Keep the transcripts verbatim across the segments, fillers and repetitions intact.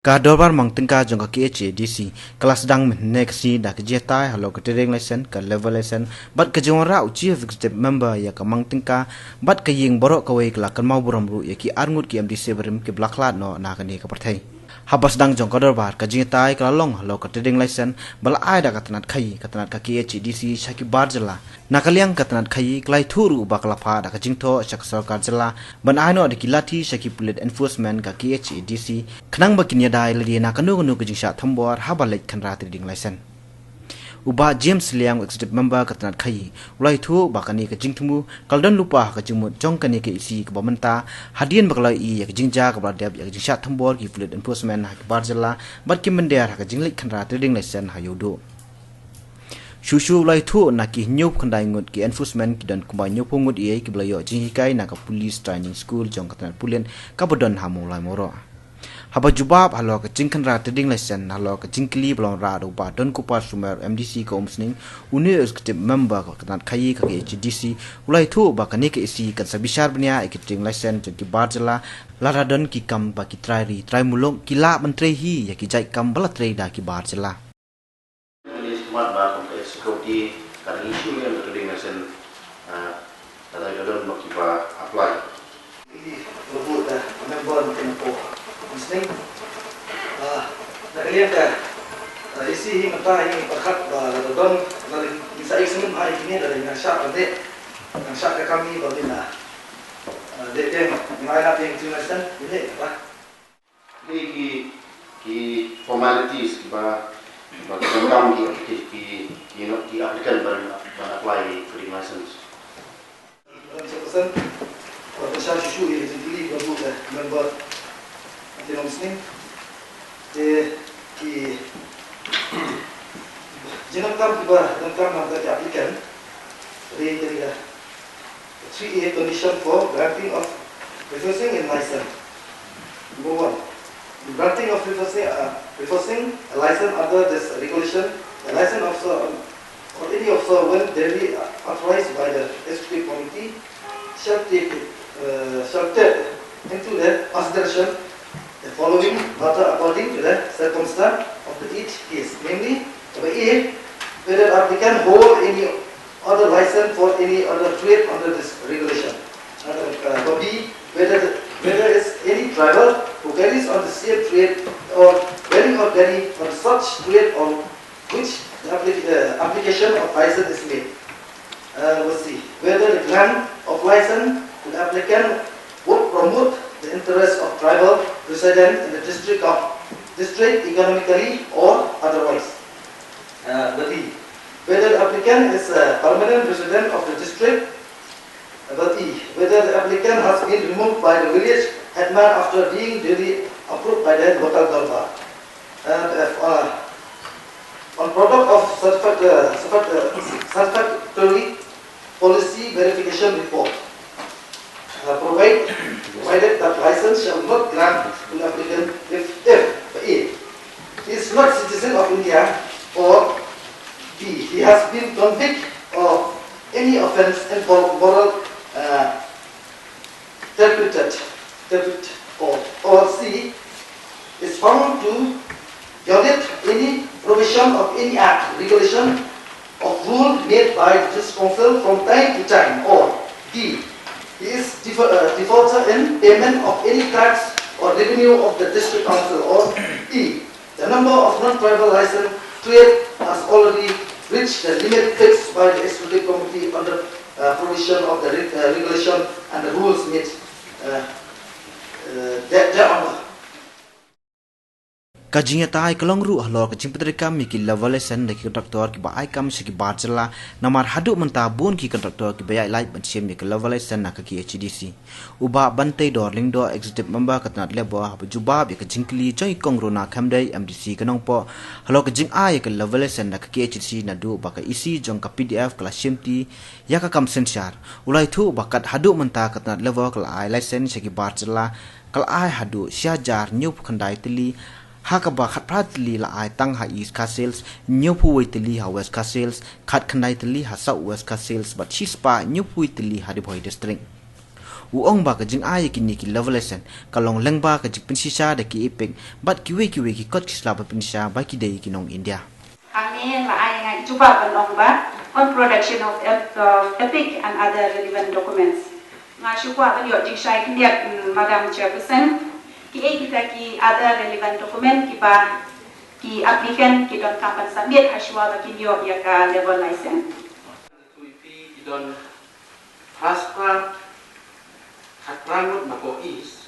Ka dorbar mang tyngka jong ka K H A D C ka la sdang mynne ka sngi da ka jingïatai halor ka trading license, ka level license bad ka jingwanrah u Chief Executive Member ïa ka mang tyngka bad ka ïing baroh kawei ka la kynmaw burom ruh ïa ki arngut ki M D C barim kiba la khlad noh na kane ka pyrthei. Haba sdang jong ka dorbar, ka jingïatai ka la long halor ka trading license ba la ai da ka tnat khaïi, ka tnat ka K H A D C sha ki bar jylla. Na ka liang ka tnat khaïi ka la ïathuh ruh ba ka la phah da ka jingthoh sha ka sorkar jylla ban ai noh da ki lathi sha ki pulit enforcement ka K H A D C khnang ba kin ïada ïalade na kano kano ka jingshah thombor haba leit khynra trading license. U Bah James Liang, Executive Member ka tnat khaïi, u la ïathuh ba kane ka jingthmu ka la don lypa ha ka jingmut jong kane ka E C kaba mynta, hadien ba ka la ïohi ïa ka jingjia kaba la dep ïa ka jingshah thombor ki pulit enforcement ha ki bar jylla bad ki mynder ha ka jingleit khynra trading license ha Ïewduh. Shuh shuh u la ïathuh na ki hynñiewphew khyndai ngut ki enforcement ki don kumba hynñiewphew ngut ïa kiba la ïoh jinghikai na ka Police Training School jong ka tnat pulit kaba don ha Mawlai Mawroh. Haba jubab halor ka jingkhynra trading license halor ka jingkylli ba la wanrah da u Bah Donkupar Sumer, M D C ka Umsning, une u Executive Member ka tnat khaïi ka K H A D C, u la ïathuh ba kane ka E C kan sa bishar bniah ïa ki trading license jong ki bar jylla lada don ki kam ba ki trai ri trai muluk ki lah ban trei hi ïa ki jait kam ba la trei da ki bar jylla. Ngi smat ba kum ka executive ka dang issue ïa ka trading license, ah, lada ka don ba kiba apply. Ili, ka buh da member na ka por. Listening. Ah, na ka liang ka, ah, isi hi mynta hi pyrkhat ba lada don, lada ngi sa examine ha kine lada ngi nang shah ka dei, nang shah ka kami ba ngi na. Ah, dei dei, ngi ai na ping trading license, ini apa? Ni ki, ki formalities kiba, kiba ki kam ki, ki, ki, ki, you know, ki applicant ban, ban apply for the license. Madam Chairperson, wa ta sha shu shu ïa ka jingkylli ba buh da member Anti Long Sning. Te ki jingdonkam kiba donkam na bynta ki applicant. Ri, ri, ri. Three A condition for granting of refusing a license. Number one, granting of refusing, uh, refusing a license under this regulation, a license of so, or any of so when duly authorized by the executive committee shall take, uh, shall take into the consideration the following matter according to the circumstance of the each case, namely, number A, whether applicant hold any other license for any other trade under this regulation. Uh, uh, B, whether, whether is any driver who carries on the same trade or carrying or carry on such trade on which the applic-, uh, application of license is made. Uh, we'll see whether the grant of license to the applicant would promote the interest of tribal resident in the district of district economically or otherwise. Uh, the D, whether the applicant is a permanent resident of the district. The E, whether the applicant has been removed by the village headman after being duly approved by the local Dorbar. And F, uh, on product of satisfact-, uh, satisfact-, uh, satisfactory policy verification report. Uh, provide, provided that license shall not grant to applicant if, if, A, he is not citizen of India, or B, he has been convicted of any offence involving moral, uh, turpitude, turpitude, or, or C, is found to violate any provision of any act, regulation, of rule made by the district council from time to time, or D, he is defau-, uh, defaulter in payment of any tax or revenue of the district council, or E, the number of non-tribal license trade has already reached the limit fixed by the executive committee under, uh, provision of the re-, uh, regulation and the rules made, uh, uh, there-, thereunder. Ka jingïatai ka long ruh halor ka jingpyntreikam ïa ki level license da ki contractor kiba ai kam sha ki bar jylla, namar haduh mynta bun ki contractor kiba ïaid lait ban shim ïa ki level license na ka K H A D C. U Bah Banteidor Lyngdoh, Executive Member ka tnat Labour, haba jubab ïa ka jingkylli jong i Kong Rona Khymdei, M D C ka Nongpoh, halor ka jingai ïa ka level license na ka K H A D C naduh ba ka E C jong ka P D F ka la shimti ïa ka kam synshar, u la ïathuh ba kat haduh mynta ka tnat Labour ka la ai license sha ki bar jylla, ka la ai haduh shi hajar hynñiewphew khyndai tylli, ha kaba khatphra tylli la ai tang ha East Khasi Hills, hynñiewphew wei tylli ha West Khasi Hills, khatkhyndai tylli ha South West Khasi Hills, bad shispah hynñiewphew wei tylli ha Ri Bhoi District. U ong ba ka jingai ïa kine ki level lesson ka long lyngba ka jingpynshisha da ki EPIC bad kiwei kiwei ki kot ki sla ba pynshisha ba ki dei ki nong India. Hangne la ai nga jubab ban ong ba on production of ep- of EPIC and other relevant documents. Nga shu kwah ban ïoh jingshai khyndiat, mm, Madam Chairperson. Kiei kita ki other relevant document kiba ki applicant ki donkam ban submit ha shuwa ba kin ïoh ïa ka level license? Ki don phra spah khatphra ngut na poh East,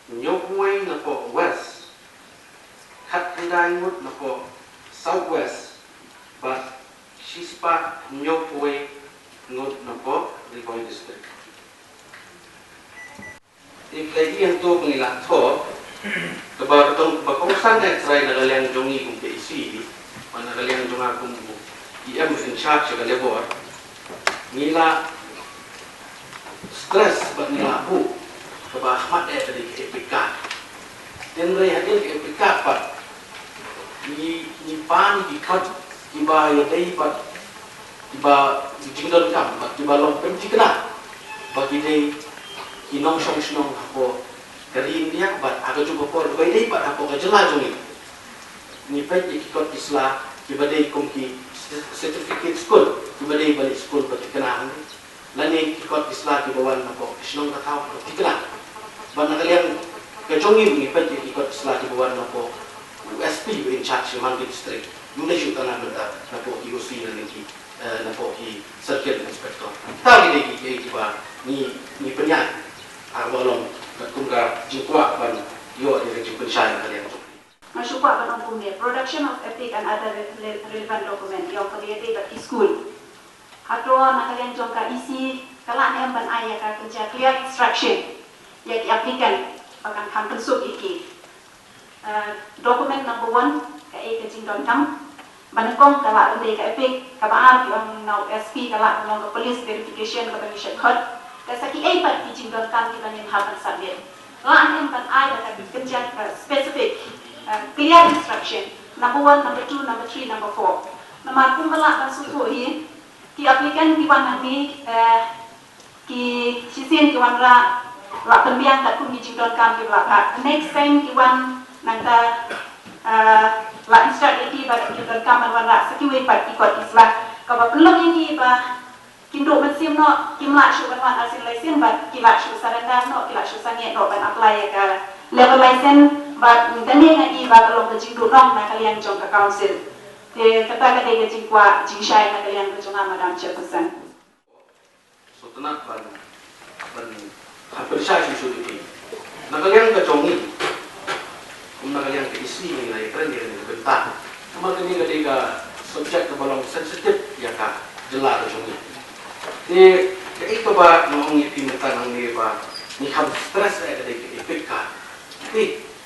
hynñiewphew wei na poh West, khatkhyndai ngut na poh South West, bad shispah hynñiewphew wei ngut na poh Ri Bhoi District. Te phi la ïohi hangto ba ngi la thoh, kaba ka tong ba kongsan eh trai na ka liang jong ngi kum ka EC, bad na ka liang jong nga kum u EM in charge ka labor. Ngi la stress bad ngi la buh kaba khmat eh ka dei ka EPIC card. Hynrei hadien ka EPIC card pat ngi, ngi pan ki kot kiba ïadei bad kiba, ki jingdonkam bad kiba long pynthikna ba ki dei ki nongshong shnong hapoh ka ri India bad ha kajuh ka por ba ïadei bad hapoh ka jylla jong ngi. Ngi peit ïa ki kot ki sla kiba dei kum ki certificate school kiba dei ban leit skul ba thikna hangne, lane ki kot ki sla kiba wan napoh ki shnong ka thaw ba thikna. Bad na ka liang ka jong ngi, ngi peit ïa ki kot ki sla kiba wan napoh u SP ba in charge jong ka district. Ym dei shuh tang na bynta napoh ki OC lane ki, eh, napoh ki circle inspector. Kita ki dei ki, ki, kiba ngi, ngi pynïaid ha kaba long kum ka jingkwah ban ïoh ïa ka jingpynshai na ka liang jong ngi. Nga shu kwah ban ong kumne, production of EPIC and other re- re- relevant document ïa kaba ïadei bad ki skul. Hato na ka liang jong ka EC ka lah ne em ban ai ïa ka, ka jia clear instruction ïa ki applicant ba kan kham pynsuk ïa ki. Uh, document number one, kaei ka jingdonkam. Ba nyngkong ka lah ban dei ka EPIC, kaba ar ki ong na u SP ka lah ban long ka police verification kaba ngi shait khot. Ka sa kiei pat ki jingdonkam kiba ngin hap ban submit. Lah ne em ban ai da ka jia, uh, specific, uh, clear instruction. Number one, number two, number three, number four. Namar kumba lah ban sngewthuh hi, ki applicant ki wan hangne, uh, ki shisien ki wanrah la pynbiang katkum ki jingdonkam kiba la phah. Next time ki wan nangta, uh, la instruct ïa ki ba ki donkam ban wanrah sa kiwei pat ki kot ki sla. Kaba pynlong ïa ki ba kin duh mynsiem noh, kim lah shuh ban wan arsien license bad ki lah shuh surrender noh, ki lah shuh sangeh noh ban apply ïa ka level license bad kane nga i ba ka long ka jingduhnong na ka liang jong ka council. Te kata ka dei ka jingkwah jingshai na ka liang ka jong nga, Madam Chairperson. Sngewtynnat ban, ban, ban pynshai shuh shuh ïa phi. Na ka liang ka jong ngi, kum na ka liang ka EC ngi la ïakren ïa kane ka bynta. Namar kane ka dei ka subject kaba long sensitive ïa ka jylla ka jong ngi. Te kaei kaba nga ong ïa phi mynta nangne ba ngi kham stress eh ka dei ka EPIC card. Te,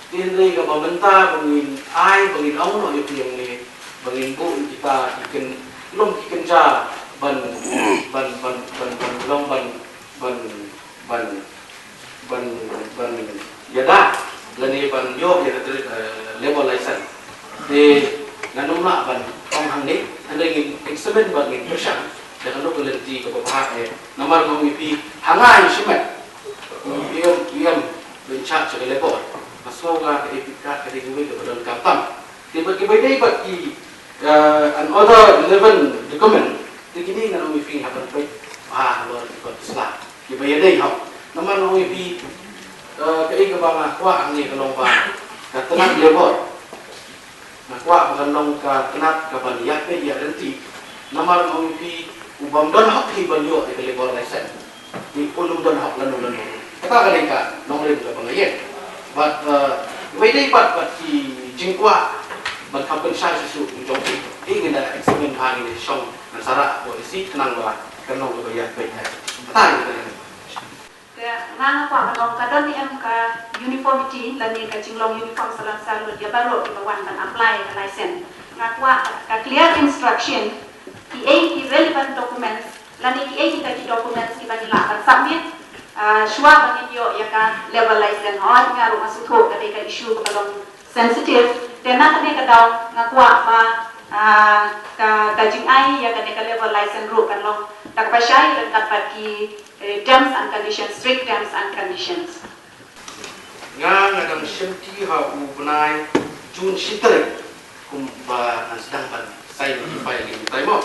te hynrei kaba mynta ba ngin ai, ba ngin ong noh ïa phi hangne, ba ngin buh ïa kita ki kyn, long ki kynja ban, ban, ban, ban, ban, long ban, ban, ban, ban, ban ïada lane ban ïoh ïa ka, eh, labour license. Te ngan ym lah ban ong hangne, hynrei ngin examine bad ngin pyrshang da kano ka lynti kaba bha eh. Namar nga ong ïa phi, ha nga ïa shimet, ïa, ïa, ïa in charge ka labour, nga sngew ka EPIC card ka dei kawei kaba donkam tam. Te bad kiba ïadei bad ki, eh, and other relevant document, te kine ngan ong ïa phi hap ban peit bha halor ki kot ki sla kiba ïadei hok. Namar nga ong ïa phi, eh, kaei kaba nga kwah hangne ka long ba ka tnat labour, nga kwah ba kan long ka tnat kaban ïapeit ïaryntih. Namar nga ong ïa phi, u bym don hok hi ban ïoh ïa ka labour license, te un ym don hok lano lano. Kata ka dei ka nongrim kaba nga ïeng. Bad, eh, kiba ïadei bad, bad ki jingkwah ban kham pynshai shuh shuh jong phi, te ngin da examine bha, ngin da shong, ngan sa rah hapoh EC khnang ba kan long kaba ïapeit. Kata ka dei. Te nga, nga kwah ban ong ka don ne em ka uniformity lane ka jinglong uniform salonsar lut ïa baroh kiba wan ban apply ka license. Nga kwah ka clear instruction, kiei ki relevant documents lane kiei kita ki documents kiba ngi lah ban submit, ah, shuwa ba ngin ïoh ïa ka labour license. Hooid, nga ruh nga sngewthuh ka dei ka issue kaba long sensitive. Te na kane ka daw nga kwah ba, ah, ka, ka jingai ïa kane ka labour license ruh kan long da kaba shai ryngkat bad ki, Terms and conditions, strict terms and conditions. Nga nga dang shim ti ha u bnai Jun shi tarik kumba ngan sdang ban sign ki file ki tai mo.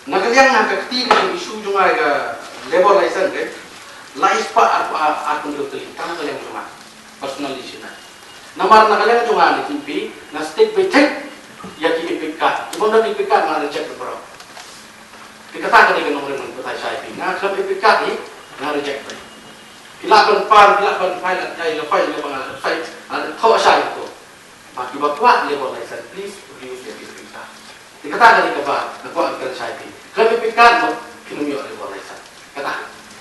Na ka liang na ka kti ka issue jong nga ka labour license ke lai spah ar ar pyndoh tali tang na ka liang jong nga personally shi na. Namar na ka liang jong nga ni ki pi nga stick by thik ya ki epic card. Kumba da epic card nga reject bro. Te kata ka dei ka nongrim ngan batai shai phi. Nga khlem epic card hi nga reject bai. Ki lah ban pan, ki lah ban file, at kai la file la ban ngan sai. An tho shai ko. Ba ki ba kwah labour license, please produce your epic card. Te kata ka dei ka ba nga kwah kan shai phi. Khlem epic card mo.